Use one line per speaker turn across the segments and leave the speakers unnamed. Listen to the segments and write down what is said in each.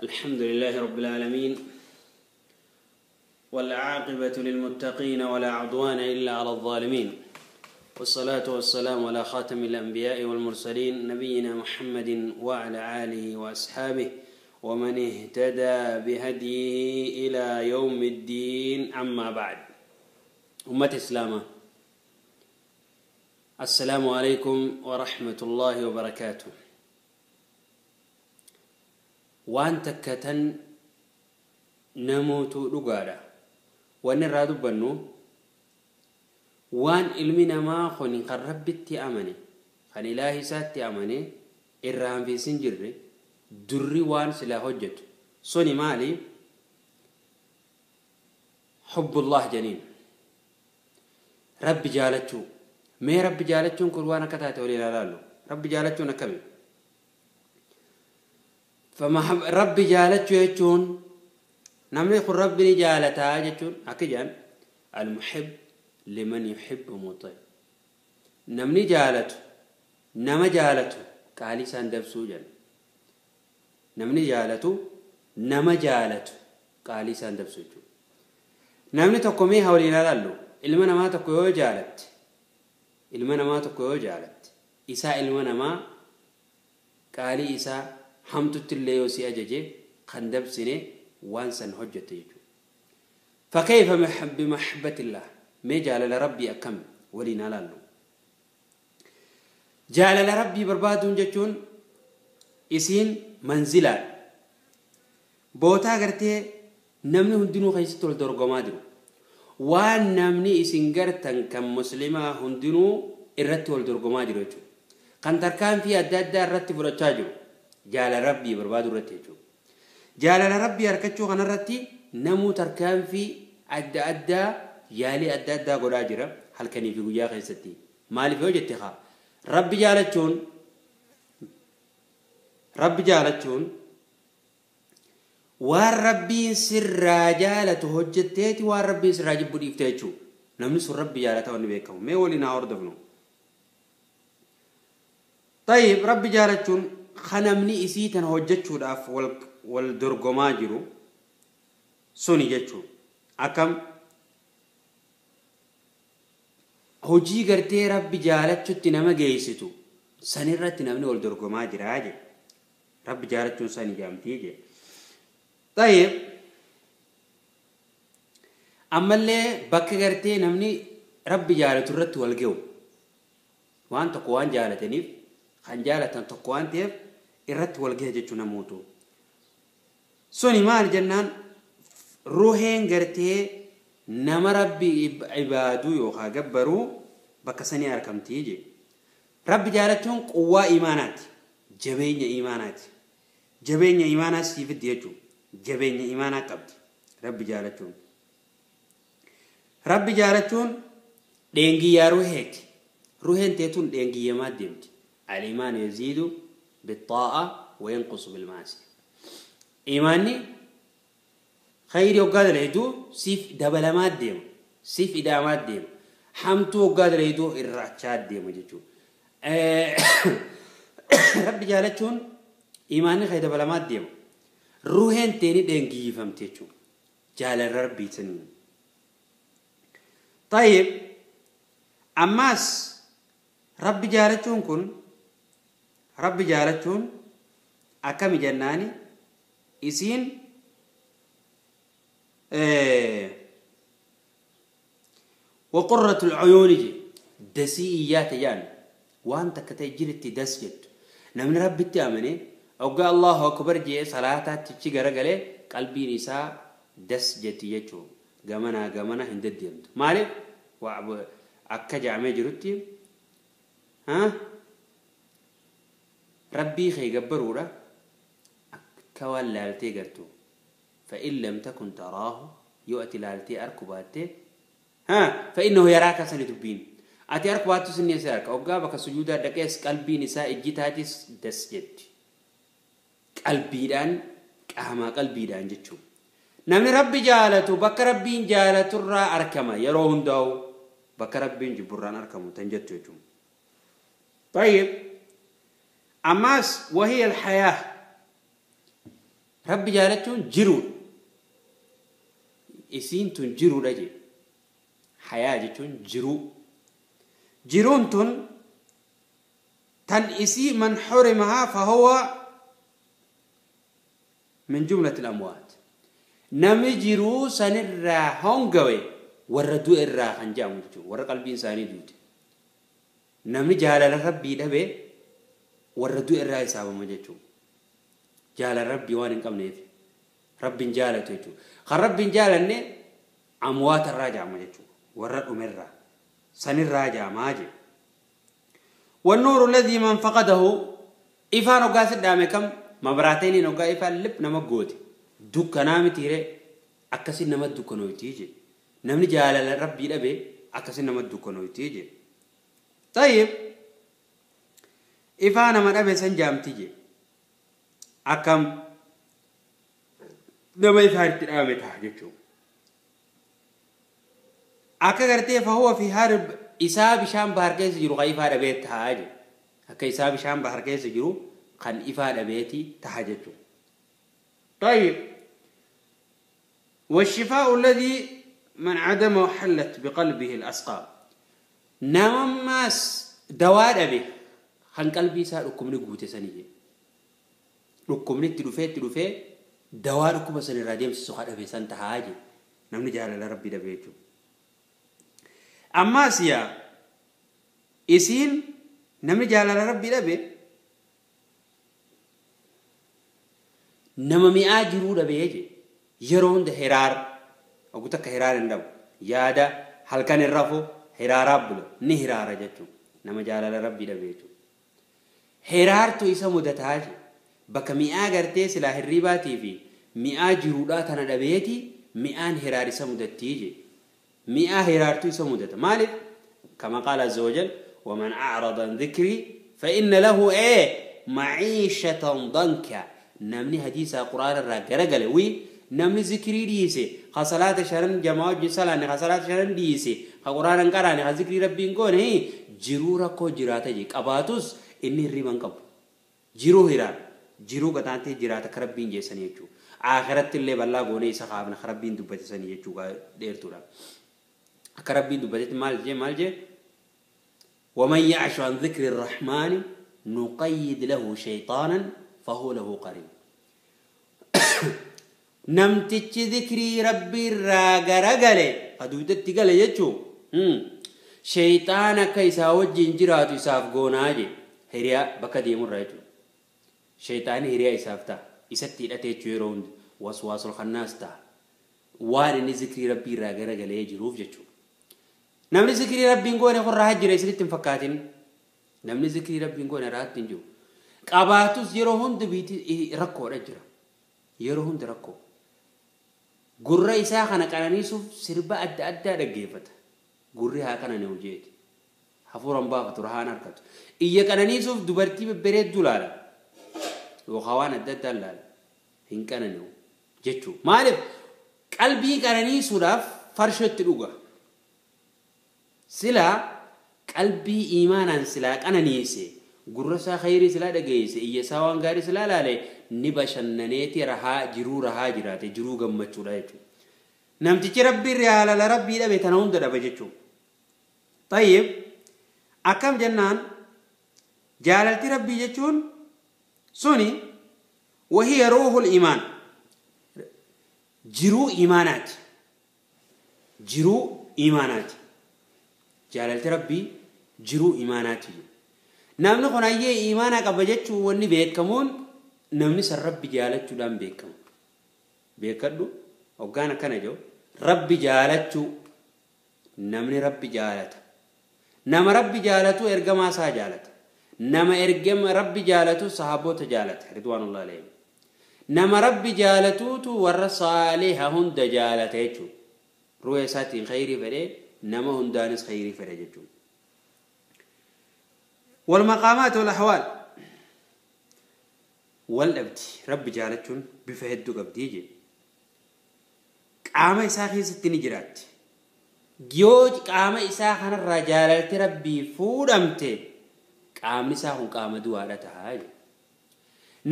الحمد لله رب العالمين، والعاقبة للمتقين ولا عدوان إلا على الظالمين، والصلاة والسلام على خاتم الأنبياء والمرسلين نبينا محمد وعلى آله وأصحابه ومن اهتدى بهديه إلى يوم الدين. أما بعد، أمة إسلامة، السلام عليكم ورحمة الله وبركاته. Waan takka tan namootu dhugaadha. Wanni irraa dubbannu waan ilmi namaa kun kan Rabbitti amane, kan Ilaahi isaatti amane irraa hanfiisin jirre durri waan silaa hojjetu suni maali? Hubbullah janiin, Rabbi jaalachuu. Mee Rabbi jaalachuun kun waan akka taate waliin ilaallu. Rabbi jaalachuun akkami? Rabbi jaalachuu jechuun namni kun Rabbi ni jaalataa jechuun akka jedhan المحب لمن يحب مطيع. Namni jaalatu nama jaalatu qaalii isaan dabsuu jedhan. Namni jaalatu nama jaalatu qaalii isaan dabsuu jechuudha. Namni tokko mee haa waliin ilaallu. Ilma namaa tokko yoo jaalatte, ilma namaa tokko yoo jaalatte, isaa ilma namaa qaalii isaa hamtutti illee yoo si ajaje kan dabsine waan san hojjette jechuudha. فكيف بمحبة الله؟ mee jaalala Rabbii akkam waliin ilaallu. Jaalala Rabbii barbaaduun jechuun isiin manzilaadha. Bootaa gartee namni hundinuu keessatti wal dorgomaa jiru. Waan namni isin gartan kan muslimaa hundinuu irratti wal dorgomaa jiru jechuudha. Kan tarkaanfii adda addaa irratti fudhachaa jiru. Jaalala Rabbii barbaadu irratti jechuudha. Jaalala Rabbii harkachuu kanarratti namuu tarkaanfii adda addaa, yaalii adda addaa godhaa jira halkanii fi guyyaa keessatti. Maaliif yoo jette, haa Rabbi jaalachuun, Rabbi jaalachuun waan Rabbiin sirraa jaalatu hojjetteeti waan Rabbiin sirraa jibbu dhiifte jechuudha. Namni sun Rabbi jaalata wanni beekamu. Mee waliin haa hordofnu. طيب, Rabbi jaalachuun kan namni isii tana hojjechuudhaaf wal dorgomaa jiru suni jechuudha. Akkam hojii gartee Rabbi jaalachuutti nama geessitu sanirratti namni wal dorgomaa jira jedhe. Rabbi jaalachuun sani jaamtii jedhe. طيب, ammallee bakka gartee namni Rabbi jaalatu irratti wal ga'u, waan tokko waan jaalataniif, kan jaalatan tokko waan ta'eef irratti wal gahe jechuu namootu. Suni maal jennaan, ruheen gartee nama Rabbi ibaaduu yookaan gabbaruu bakka sanii argamtii je. Rabbi jaalachuun quwwaa imaanaati. Jabeenya imaanaati. Jabeenya imaanaa sii fiddi jechuudha. Jabeenya imaanaa qabdi Rabbi jaalachuun. Rabbi jaalachuun dheengiyyaa ruheeti. Ruheen teetuun dheengiyyamaa deemti. الإيمان يزيد بالطاعة وينقص بالمعصية. Imaanni khayrii hoggaa dalayduu siif dabalamaa deema. Siif idaamaa deema. Hamtuu hoggaa dalayduu irraachaa deema jechuudha. Rabbi jaalachuun imaanni khayr dabalamaa deema. Ruheen teeni dheengiyyifamte jechuudha. Jaalala Rabbii saniin. طيب, ammaas Rabbi jaalachuun kun, Rabbi jaalachuun akkami jennaani, isiin وقرة العيون je dasii iyyaate jaan, waan takka ta'e jiritti das jettu. Namni Rabbitti amane oggaa الله أكبر jee salaataatti achi garagalee qalbiin isaa das jetti jechuu, gamanaa gamana hin deddeemtu. Maaliif? Akka jedhamee jirutti Rabbii kee gabbaruudha akka waan laaltee gartu. فإن لم تكن تراه, yoo ati laaltee arku baatte, فإنه يراك. Sani dubbiin ati arku baattu sinni isa arka. Oggaa bakka sujuudaa dhaqees qalbiin isaa ijji taatis das jetti, qalbiidhaan, qaamaa qalbiidhaan jechuudha. Namni Rabbi jaalatu bakka Rabbiin jaalaturraa arkama yeroo hundaa'u, bakka Rabbiin jibburraan arkamu tan jettu jechuudha. طيب, ammaas وهي الحياة. Rabbi jaalachuun jiruudha. Isiin tun jiruudha jee. Hayaa jechuun jiruu. Jiruun tun tan isii man xurimahaa fahuwa min jumlati al-amwaat. Namni jiruu sanirraa hongawe warra du'e irraa kan jedhamu jechuudha. Warra qalbiin isaanii duute. Namni jaalala rabbii dhabe warra du'e irraa hisaabama jechuudha. Jaalala rabbii waan hin qabneef rabbiin jaalatu jechuudha. Kan rabbiin jaalanne amwaata irraa jedhama jechuudha. Warra dhumerraa sanirraa jedhamaa jedhu. والنور الذي من فقده إفان وقاس الدامي كم مبراتين وقا إفان لب نما قوتي دكنا متيري أكسي نما دكنو تيجي نمني جالال ربي لبي أكسي نما دكنو تيجي. طيب إفان من أبي سنجام تيجي أكم نما إفان ترامي تحججو أكا قرتي فهو في حرب isaa bishaan bahar keessa jiru kan ifaa dhabee tahaa jedhu. Akka isaa bishaan bahar keessa jiru kan ifaa dhabeeti taha jechuudha. طيب والشفاء الذي من عدمه حلت بقلبه الأسقام. نماس دواء dhabe kan qalbii isaa dhukkubni guute sanii jedhu. Dhukkubni itti dhufee dawaa dhukkuba sanirraa deemsisu kan dhabe san tahaa jedhu. Namni jaalala rabbii dhabe jechuudha. Ammaas yaa isiin namni jaalala rabbii dhabe nama mi'aa jiruu dhabee je yeroo hunda hiraar ogu takka hiraar hin dhabu yaada halkan hin rafu hiraaraa bula ni hiraara jechuudha. Nama jaalala rabbii dhabe jechuudha. Hiraartu isa mudataa je bakka mi'aa gartee silaa hirribaatii fi mi'aa jiruudhaa tana dhabeeti mi'aan hiraar isa mudattii je. مئة هرارتو يسمودته مالك كما قال عز وجل ومن أعرض عن ذكري فإن له إيه معيشة ضنكا. نمني حديث القرآن الرجل وي نمني ذكري ديسي خصلات شرن جماعة جسلان خصلات شرن ديسي خقرآن قرآن خذكري ربي نكون هي جرورة كو جراته جيك أباتوس إني ريبان كب جرو هرار جرو قطعتي جراته كربين جيسان يجو آخرت اللي بالله قوني سخافنا خربين دبتسان يجو ديرتورا كربي دبتت مال جي ومن يعش عن ذكر الرحمن نقيد له شيطانا فهو له قرين. نمتج ذكري ربي راغرغله قدودت غله يچو شيطان كيسا وجين جراتو يساف غوناجي هريا بك ديمو رايچو شيطان هريا يسافتا يستي دته يروند وسواس الخناس تا وان ذكري ربي راغرغله جروف جچو. Namni zikrii rabbiin goone kun rahaa jira isinitti hin fakkaatin. Namni zikrii rabbiin goone rahaatti hin jiru. Qabaatus yeroo hundi biitii rakkoodha jira. Yeroo hundi rakkoo. Gurra isaa kana qananiisuuf sirba adda addaa dhaggeeffata. Gurri haa qanani'u jeeti. Hafuuraan baafatu rahaan harkatu. Iyya qananiisuuf dubartii bebbereedduu laala. Yookaan waan adda addaa laala. Hin qanani'u jechuudha. Maaliif qalbii qananiisuudhaaf farshootti dhuga. Silaa qalbii iimaanaan silaa qananiise gurra isaa khayrii silaa dhageesse iyya isaa waan gaarii silaa laale ni bashannaneeti rahaa jiruu rahaa jiraate jiruu gammachuudha jechuudha. Namtichi rabbii jaalala rabbii dhabe tana hunda dhaba jechuudha. Tayyib akkam jennaan jaalalti rabbii jechuun suni wahiya ruuhul iimaan jiruu iimaanaati. Jiruu iimaanaati. Jaalalti rabbii jiruu iimaanaati. Namni kun ayyee iimaana qaba jechuun wanni beekamuun namni san rabbi jaalachuudhaan beekama. Beekadhu hoggaan akkana jiru rabbi jaalachuu namni rabbi jaalata. Nama rabbi jaalatu ergamaa isaa jaalata. Nama ergama rabbi jaalatu sahaboota jaalata ridwaanullahi alayhim. Nama rabbi jaalatuutu warra saaliha hunda jaalata jechuudha. Ruha isaatiin khayrii fedhee nama hundaanis khayrii fedhe jechuudha. والمقامات والأحوال والأبدي ربي جالتون بفهدو قبدي قام إساخي ستني جرات جيوج قام إساخنا الرجالة ربي فودمت قام إساخون قام دوارتها.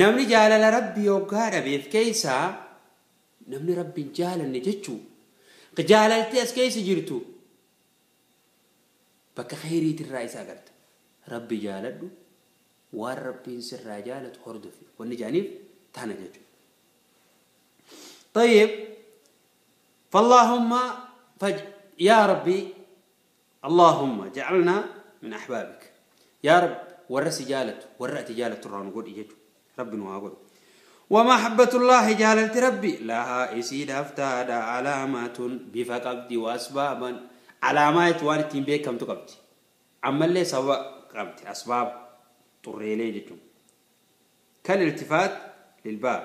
Namni jaalala rabbii hoggaa dhabeef keessaa namni rabbiin jaalanne jechuu jaalalti as keessa jirtu bakka khayriitirraa isa agarta. Rabbi jaaladhu waan rabbiin sirraa jaalatu hordofi wanni jaaniif tana jechuudha. طيب فاللهم يا ربي اللهم جعلنا من أحبابك يا رب ورسي جالت ورأتي جالت الران قول إيجو ربي نواقول ومحبة الله جالت ربي لها إسيد أفتاد علامات بفقبتي وأسبابا علامات وانتين بيكم تقبتي عما اللي سواء قبتي أسباب طريلي جتم كالالتفات للباب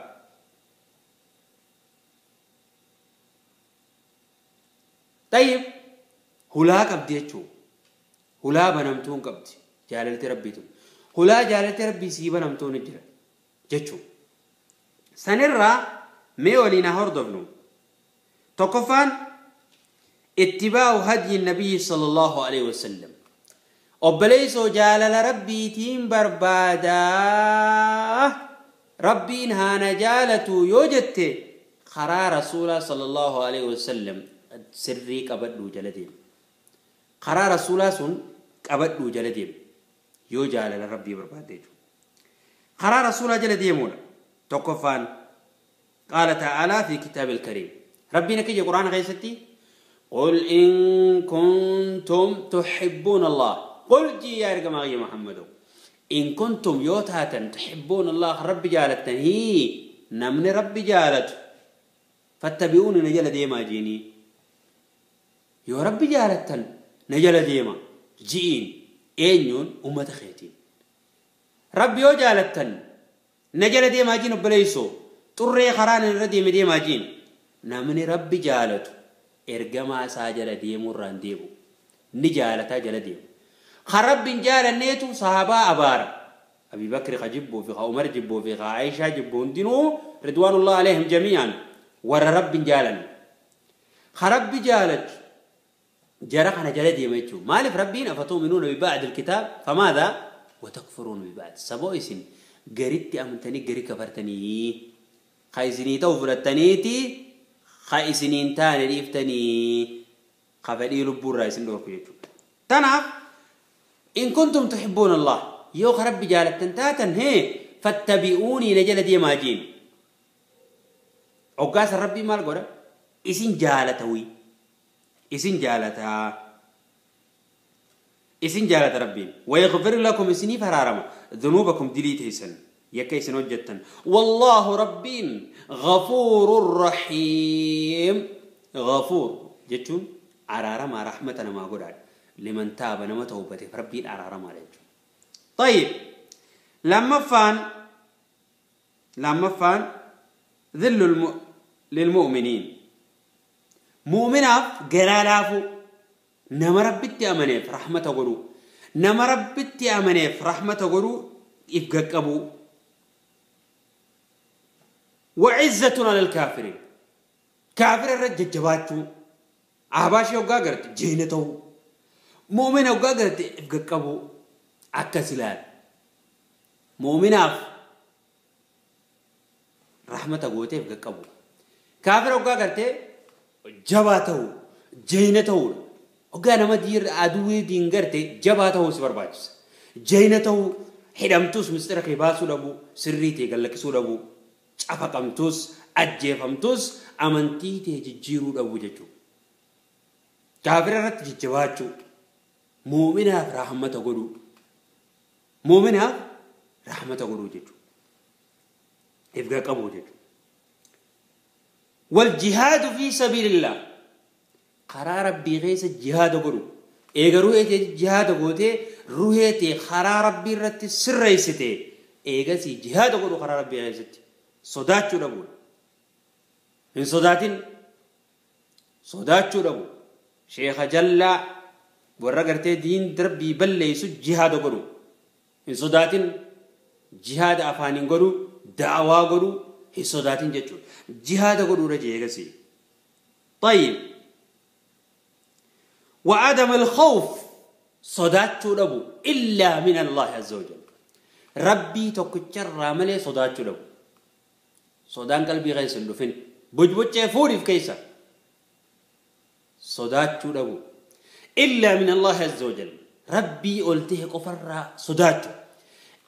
طيب هلا قبدي يجو هلا بنمتون قبدي جالت ربيتم هلا جالت ربي سيبا نمتون جرا جتشو سنرى ميولينا هردفنو تقفان اتباع هدي النبي صلى الله عليه وسلم أبليسو جالل ربي تيم بربادا ربي هانا جالتو يوجدت خرا رسول صلى الله عليه وسلم سري قبدو جلدين خرا رسول سن قبدو جلدين يو جالل ربي بربادا خرا رسول جلدين تقفان قال تعالى في كتاب الكريم ربنا كي قرآن غيستي قل إن كنتم تحبون الله قل جي يا رجماعة يا محمد إن كنتم يوتاتا تحبون الله رب جالتن هي نمن رب جالت فاتبعوني نجل ديما جيني يا رب جالتن نجل ديما جيين إنيون أمة خيتين رب يو جالتن نجل ديما جين بليسو طري خران الردي مديما جين نمني ربي جالتو إرجما ساجل ديمو رانديبو نجالتا جل ديمو خرب جال النيتو صحابة أبار أبي بكر خجبو في عمر جبو في عائشة جبو دينو رضوان الله عليهم جميعا ور رب جالن خرب جالت جرحنا جل ديمتو مالف ربين أفتؤمنون ببعض الكتاب فماذا وتكفرون ببعض سبويسن قريتي أمنتني قري كفرتني خايسني توفرتنيتي خايسنين تاني ريفتني خفدي لبور رايسن دوركو يجو تناف إن كنتم تحبون الله يو ربي جالتن تاتن هي فاتبعوني نجل دي ماجين عقاس ربي مال قرأ إسن جالتوي إسن جالتا إسن جالت ربي ويغفر لكم إسني فرارما ذنوبكم دليتيسن يكيسن وجدتن والله ربين غفور رحيم غفور جتون عرارما رحمتنا ما قدر لمن تاب نما توبته ربين عرارما لجو طيب لما فان ذل للمؤمنين مؤمناف جلالافو نما ربتي أمنيف رحمة غرو نما ربتي أمنيف رحمة غرو يفققبو وعزتنا للكافرين كافر الرجل جباتو عباشي وقاقرت جينتو مؤمن وقاقرت يفققبو عكسلال مؤمناف رحمة غوتي يفققبو كافر وقاقرت جباتو جينتو وقال ما دير عدوي دينغرتي جباته سبرباجس جينته حدمتوس مسترخي باسو دبو سريتي قال دبو عفقمتوس أجيفمتوس أمنتيتي جيرو دبو ججو كافر رت ججواچو مؤمنا رحمة غدو مؤمنا رحمة غدو ججو يبقى قبو ججو والجهاد في سبيل الله قرار ربي غيس الجهاد غدو ايغرو ايتي جهاد غوتي روحيتي قرار ربي رت سريستي ايغسي جهاد غدو قرار ربي غيستي صداتشو دبو إن صداتين صداتشو دبو شيخ جلا ورقرتي دين دربي بليسو جهاد غدو إن صداتين جهاد أفانين غدو دعوة غدو هي صداتين جتشو جهاد غدو رجي ايغسي طيب وعدم الخوف صداتشو دبو إلا من الله عز وجل Rabbii tokkicharraa malee sodaachuu dhabu. Sodaan qalbii keessa hin dhufin. Bujbuccee fuudhiif keessa. Sodaachuu dhabu. Illaa min Allahi azza wa jalla. Rabbii ol ta'e qofarraa sodaachuu.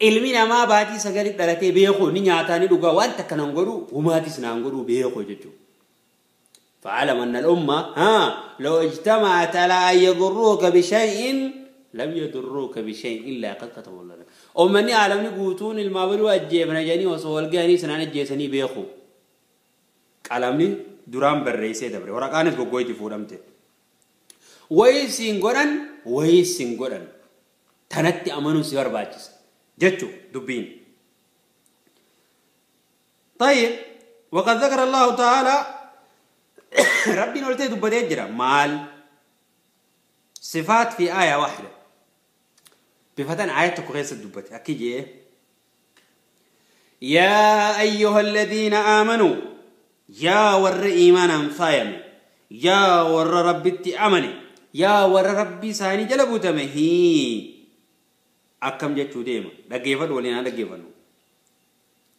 Ilmi namaa baatii sagalii dhalatee beeku ni nyaataa ni dhugaa waan takka nan godhu humaatis naan godhu beeku jechuudha. فعلم أن الأمة لو اجتمعت على أن يضروك بشيء لم يضروك بشيء إلا قد كتب الله لك. أمني عالمني قوتون المابلو أجيبنا جاني وصول جاني سنان أجيسني بيخو. قلمني درام برئيسي دبري ورقانس بقويتي فورمتي. ويسين قرن ويسين قرن تنتي أمنو سيار باجس جتشو دبين. طيب وقد ذكر الله تعالى ربي نولتي دبتي جرا مال صفات في آية واحدة بفتن آية كويسة دبتي أكيد يا أيها الذين آمنوا يا ور إيمانا فايم يا ور ربي أمني يا ور ربي ساني جلبو تمهي أكم جتشو ديما دقيفن ولينا دقيفن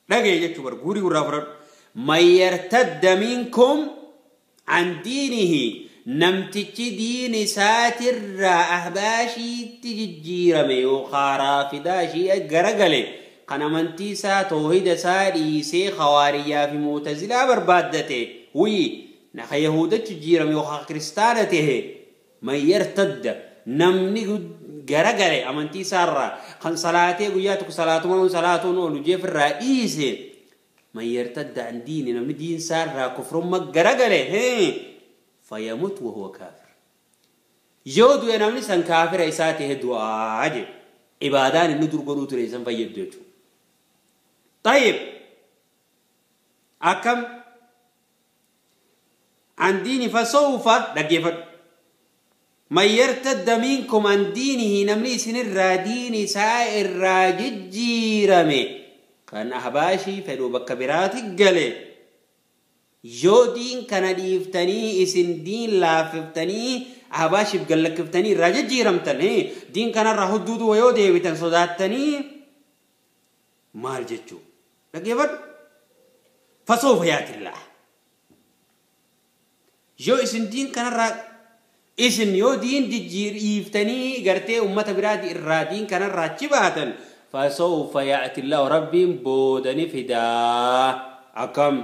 دقي جتشو برغوري ورافر ما يرتد منكم عن دينه نمتج دين ساتر أهباشي تججيرمي وخرافداشي أجرقلي قنمنتي سا توحيد سا سي خواريا في معتزلة بربادته وي نخ يهودة تججيرمي وخا كريستانته من يرتد نمني جرقلي أمنتي سارة خن صلاتي وياتك صلاة صلاة ونجيف الرئيس من يرتد عن دينه نمني دين سارة كفر ما جرقلي فيموت وهو كافر. يودو ينامني سن كافر إساته دعاء عبادان الندر قروت ريسن فيدوتو. طيب أكم عن ديني فسوف دقيفت من يرتد منكم عن دينه نمني سن الرادين سائر راجد جيرمي كان أحباشي فلو بكبرات الجلي yoo diin kana dhiiftanii isin diin laaffiftanii ahbaashiif gallakkiftanii irraa jijjiiramtan diin kanarraa hudduutu yoo deebitan sodaattanii maal jechuu dhaggeeffadhu fasoofa yaatillaa yoo isin diin kanarraa isin yoo diin jijjiiriiftanii gartee ummata biraati irraa diin kanarraa achi baatan fasoofa yaatillaa rabbiin boodani fidaa akkam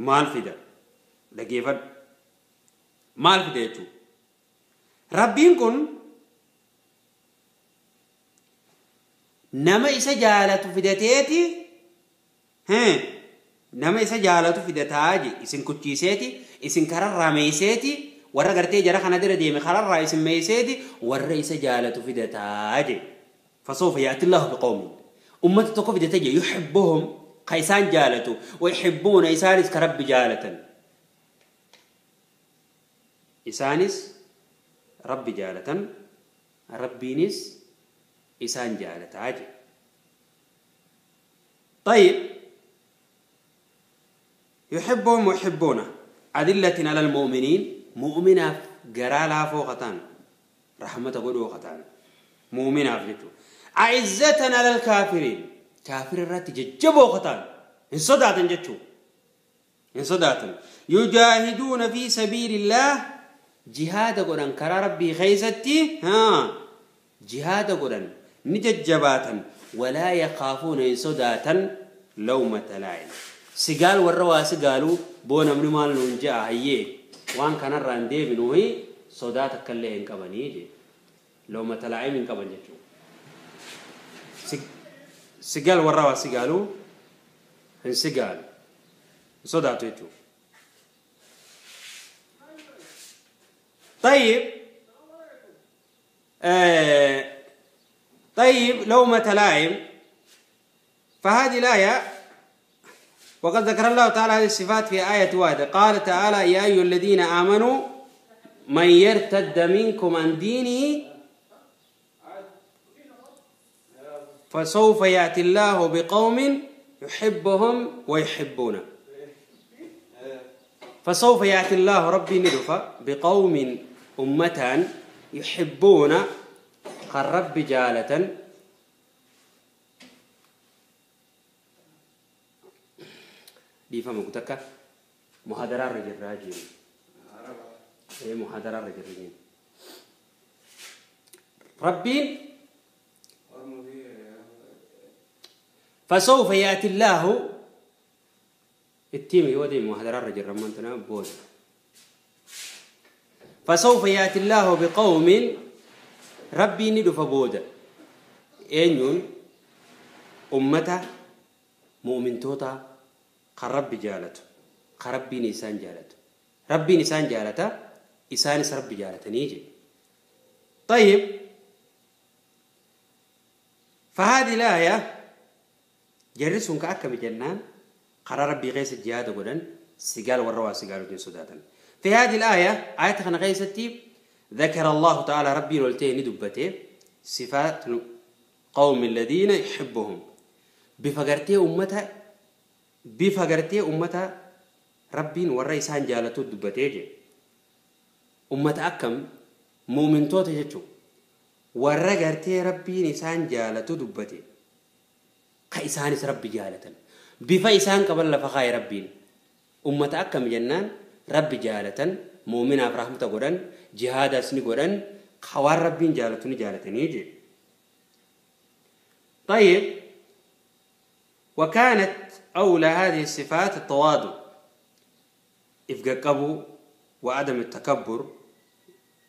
maal fida dhaggeeffadhu maal fida jechuudha rabbiin kun nama isa jaalatu fidateeti nama isa jaalatu fidataa je isin kuchiiseeti isin kararraa meeyseeti warra gartee jara kana dira deeme kararraa isin meeyseeti warra isa jaalatu fidataa je fasawfa yaati allahu biqawmin ummata tokko fidate je yuhibbuhum قيسان جالته ويحبون إسانس كرب جالة إسانس رب جالة ربينس إسان جالة عاجل. طيب يحبهم ويحبونه أدلة على المؤمنين مؤمنة جرالها فوقتان رحمة قدوختان مؤمنة فيتو أعزة على الكافرين كافر الرات ججبو خطان إن صدعتن جتشو إن صدعتن يجاهدون في سبيل الله جهاد قرن كرا ربي خيستي ها جهاد قرن نججباتا ولا يخافون إن صدعتن لومة لائم سقال والروا سقالوا بونا من مال ننجا هيه وان كان الراندي منوهي صدعتك اللي انقبني لومة لائم انقبن جتشو سجال ورا سجالو إن سجال صدعته يجو. طيب طيب لومة لائم فهذه الآية وقد ذكر الله تعالى هذه الصفات في آية واحدة قال تعالى يا أيها الذين آمنوا من يرتد منكم عن دينه فسوف يأتي الله بقوم يحبهم ويحبونه. فسوف يأتي الله ربي ندفع بقوم أمة يحبون الرب جالة Dhiifama kutakka muhadaraarra jirraa jiru. Muhadaraarra jirra jiru. Rabbiin فسوف يأتي الله التيم يودي محاضرة الرجل رمانتنا بود فسوف يأتي الله بقوم ربي ندف بودا إنيون أمته مؤمن توتا قرب جالته قربي نيسان جالته ربي نيسان جالته إسانس ربي جالته نيجي. طيب فهذه الآية جرسون كأكم جنان قرار ربي غيس الجهاد قدن سجال والروا سجال ودين سدادا. في هذه الآية آية خنا غيستي ذكر الله تعالى ربي رولتين دبته صفات قوم الذين يحبهم بفقرتي أمتها بفقرتي أمتها ربي والرئيسان جالتو دبته أمة أكم مؤمن توت جتشو ورجرتي ربي نسان جالتو دبته كإسانس ربي جالتن بفا إسان قبل لفخاي ربين أمة أكم جنان ربي جالتن مؤمن أفراهم تقولن جهاد أسني قولن خوار ربين جالتوني جالتن يجي. طيب وكانت أولى هذه الصفات التواضع إفقابو وعدم التكبر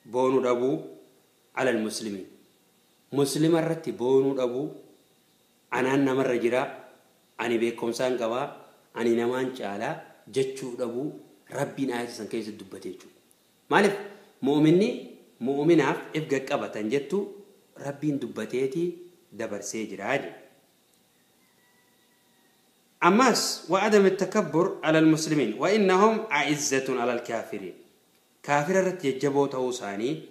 بونو دابو على المسلمين مسلم الرتي بونو دابو أنا أنا مرة جرا أني بيكم سان قوا أني نمان شالا جتشو دابو ربي نايت سان كيس الدبتيجو مالف مؤمني مؤمناف إفقا قبتن جتو ربي دبتيتي دبر سيجراجي. أماس وعدم التكبر على المسلمين وإنهم أعزة على الكافرين كافر رت يجبو توساني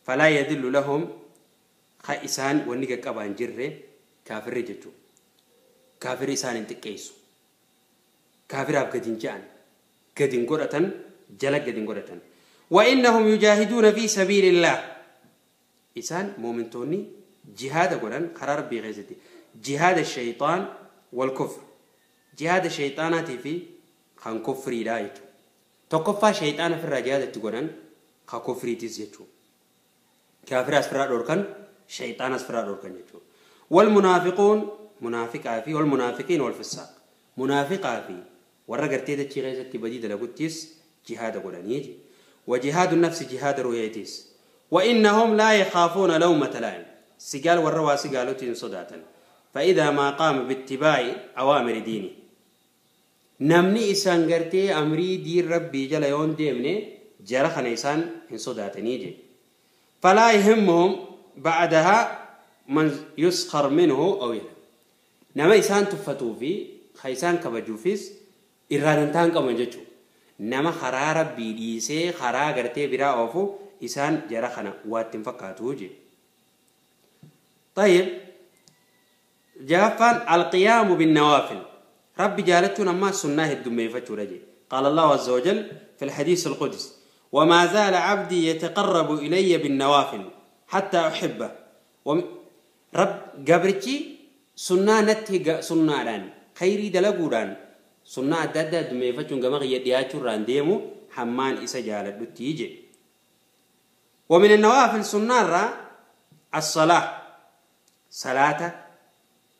فلا يدل لهم خائسان ونقا قبان جره كافر جتو كافر إسان انتكيسو كافر أب قدين جان قدين قرأتن جلق قدين قرأتن. وإنهم يجاهدون في سبيل الله إسان مؤمنتوني جهاد قرأن قرار بغيزتي جهاد الشيطان والكفر جهاد الشيطانات في خان كفري لا يتو تقفى شيطان في الرجال تقولن خا كفري تزيتو كافر أسفر دوركن شيطان أسفر دوركن يتو. والمنافقون منافق عافي والمنافقين والفساق منافق عافي ورقرتي تشي غيزتي بديد لقوتيس جهاد قرانيجي وجهاد النفس جهاد رؤيتيس. وإنهم لا يخافون لومة لائم سجال والروا سجالوتين صداتا فإذا ما قام باتباع أوامر دينه نمني إسان قرتي أمري دين ربي جل يون ديمني جرخنا إسان إن صداتنيجي فلا يهمهم بعدها من يسخر منه أو يلم نما إسان تفتو في خيسان كبجو فيس إرادنتان كمان جتشو نما خرا ربي ديسي خرا قرتي برا أوفو إسان جرخنا واتن فقاتوجي. طيب جافان القيام بالنوافل ربي جالتنا ما سناه الدمي فتشورجي. قال الله عز وجل في الحديث القدس وما زال عبدي يتقرب إلي بالنوافل حتى أحبه. رب قبرتي سنة نتي سنة ران خيري دلقوران سنة دادا دمي فتشون قمغ يدياتشو ران ديمو حمان إسا جالت تيجي. ومن النوافل سنة را الصلاة صلاة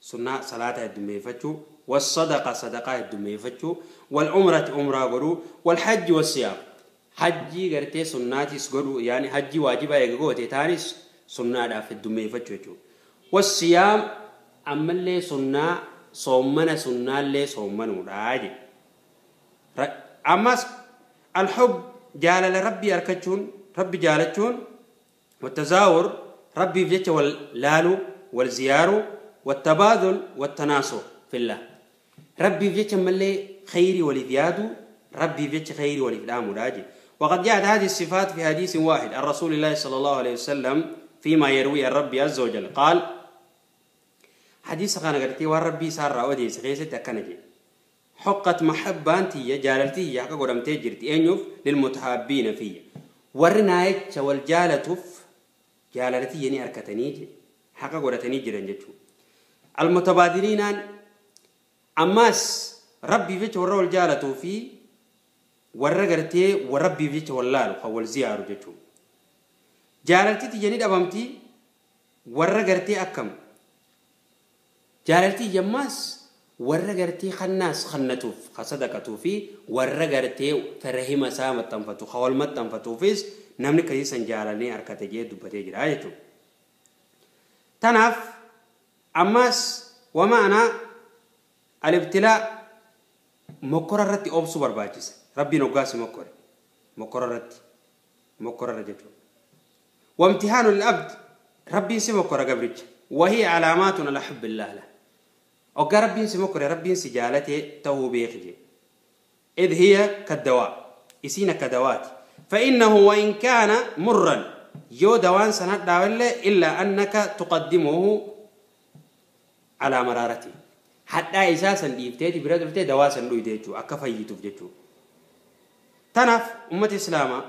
سنة صلاة الدمي فتشو والصدقة صدقة الدمي فتشو والعمرة عمرة قرو والحج والصيام حجي قرتي سناتي سقرو يعني حجي واجبة يقو تاني سنة في الدمي فتشو والصيام أما اللي سنة صومنا سنة اللي صومنا راجي. أما الحب جال لربي أركتشون ربي جالتشون والتزاور ربي فجتش واللالو والزيارو والتبادل والتناصر في الله ربي فجتش ملي خيري ولفيادو ربي فجتش خيري ولفلامو راجي. وقد جاءت هذه الصفات في حديث واحد عن رسول الله صلى الله عليه وسلم فيما يروي الرب عز وجل قال حديث خانا قرتي والربي سار أوديس غيسة أكنجي حقت محبة أنتي جالتي حق قدمتي جرتي أنيوف للمتحابين فيه ورنايت والجالتوف جالتي يعني أركتنيجي حق قدرتني جرن جتشو المتبادلين أماس Rabbiif jecha warra wal jaalatuu fi warra gartee rabbiif jecha wal laalu kan wal ziyaaru jechuudha. Jaalalti tiyya ni dhabamti warra gartee akkam jaalalti yammaas warra gartee kannaas kannatuuf ka sadaqatuu fi warra gartee firahima isaa maxxanfatu ka wal maxxanfatuufis namni akkasii san jaalalanii harkate jee dubbatee jira jechuudha. Tanaaf ammaas wamaanaa alibtilaa mokkora irratti obsuu barbaachisa. Rabbiin hoggaasi mokkore mokkora irratti mokkora irra jechuudha. وامتحان العبد ربي سمكر قبرك وهي علامات على حب الله له وقال ربي سمكر ربي سجالته تو بيخجي إذ هي كالدواء يسين كدوات فإنه وإن كان مرا يو دوان سنة إلا أنك تقدمه على مرارته حتى إساسا ديفتيتي برادفتي دواء سندو يديتشو أكفيتو فجتشو تنف أمة إسلاما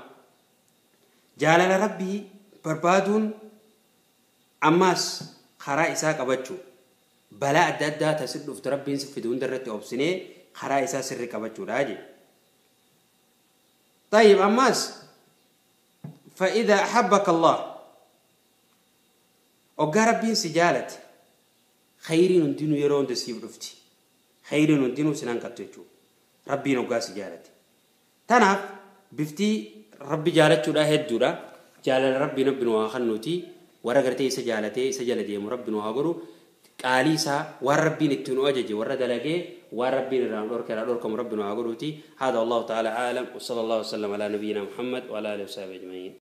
جالل ربي barbaaduun ammaas karaa isaa qabachuu balaa adda addaa tasin dhuftu rabbiin si fidu hunda irratti obsinee karaa isaa sirri qabachuudha jee. طيب ammaas فإذا أحبك الله oggaa rabbiin si jaalate khayriin hundinuu yeroo hunda siif dhufti khayriin hundinuu sin hanqattu jechuudha rabbiin oggaa si jaalate. Tanaaf biftii rabbi jaalachuudha hedduudha. Jaalala rabbiin rabbi nu haa kennuuti warra gartee isa jaalatee isa jala deemu rabbi nu haa godhu qaalii isaa waan rabbiin itti nu ajaje warra dalagee waan rabbiin irraa nu dhorke irraa dhorkamu rabbi nu haa godhuuti. Haadha Allahu ta'ala aalam wa sallallahu wa sallam ala nabiyyina Muhammad wa ala alihi wa sahbihi ajma'in.